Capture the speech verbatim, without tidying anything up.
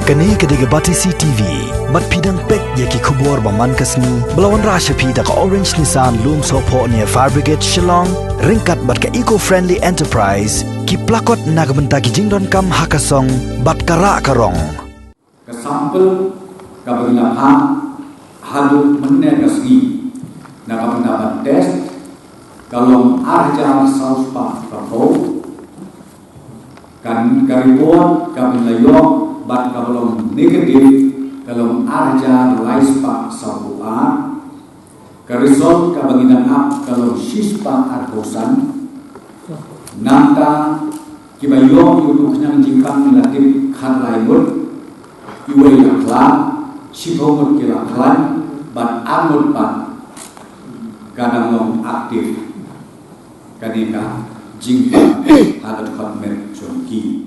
Kane ka dei ka Batesi T V. Bad phi dang peit ïa ki khubor ba man ka sngi ba la wanrah sha phi da ka Orange Nissan Lumsohphoh near Fire Brigade Shillong, ryngkat bad ka Eco Friendly Enterprise, ki plakot na ka bynta ki jingdonkam ha ka song bad ka rah ka rong. Ka sample kaba ngi la phah haduh mynne ka sngi na ka bynta ban test ka long ar hajar saw spah phraphew. Kan ka report kaba ngi la ïoh bad kaba long negative ka long ar hajar lai spah sawphew ar. Ka result kaba ngi dang ap ka long shispah arphew san. Nangta kiba ïoh ïa u khñiang jingpang ngi la tip khatlai ngut, iwei la khlad, shiphew ngut ki la khlaiñ, bad ar ngut pat ka dang long active kane ka jingpang ha ka dkhot met jong ki.